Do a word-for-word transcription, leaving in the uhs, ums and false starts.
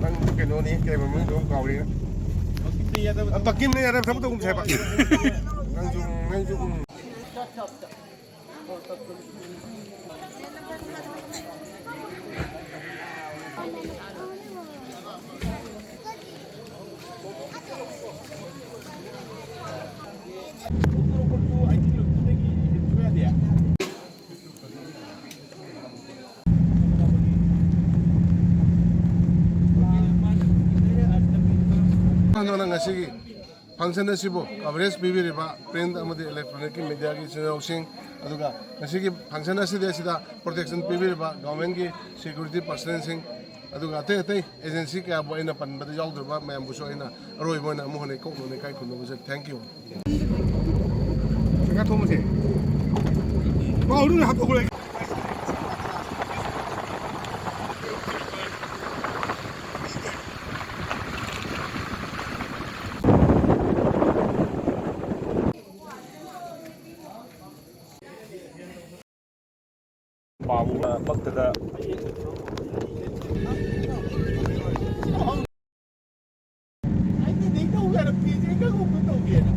ꯅꯪ ꯀꯩꯅꯣꯅꯤ, ꯀꯩ ꯃꯃꯤꯡꯗꯣ ꯀꯥꯎꯔꯦ꯫ ꯄꯀꯤꯝꯅ ꯌꯥꯗꯕ ꯊꯕꯛ ꯇꯧꯒꯨꯝꯁꯦ ꯍꯥꯏꯕ꯫ ꯅꯪꯁꯨ, ꯅꯪꯁꯨ꯫ ꯅꯪꯅ ꯉꯁꯤꯒꯤ function ꯑꯁꯤꯕꯨ coverage ꯄꯤꯕꯤꯔꯤꯕ print ꯑꯃꯗꯤ electronic ꯀꯤ media ꯒꯤ ꯏꯆꯤꯟ ꯏꯅꯥꯎꯁꯤꯡ, ꯑꯗꯨꯒ ꯉꯁꯤꯒꯤ function ꯑꯁꯤꯗ ꯑꯁꯤꯗ protection ꯄꯤꯕꯤꯔꯤꯕ government ꯀꯤ security personnel ꯁꯤꯡ, ꯑꯗꯨꯒ ꯑꯇꯩ ꯑꯇꯩ agency ꯀꯌꯥꯕꯨ ꯑꯩꯅ ꯄꯟꯕꯗ ꯌꯥꯎꯗ꯭ꯔꯕ ꯃꯌꯥꯝꯕꯨꯁꯨ ꯑꯩꯅ ꯑꯔꯣꯏꯕ ꯑꯣꯏꯅ ꯑꯃꯨꯛ ꯍꯟꯅ ꯏꯀꯣꯛ ꯅꯧꯅ ꯏꯀꯥꯏ ꯈꯨꯝꯅꯕ ꯖ-, thank you꯫ ꯉꯥ ꯊꯣꯡꯕꯁꯦ꯫ ꯄꯥꯎꯗꯨꯅ ꯍꯥꯞꯇꯣꯛꯈ꯭ꯔꯦ꯫ ꯄꯥꯕ ꯄꯛꯇꯗ꯫ ꯑꯩꯗꯤ ꯅꯤꯡꯊꯧ ꯀꯥꯏꯅ ꯐꯤꯁꯦ ꯀꯩꯒꯨꯝꯕ ꯇꯧꯒꯦꯅ꯫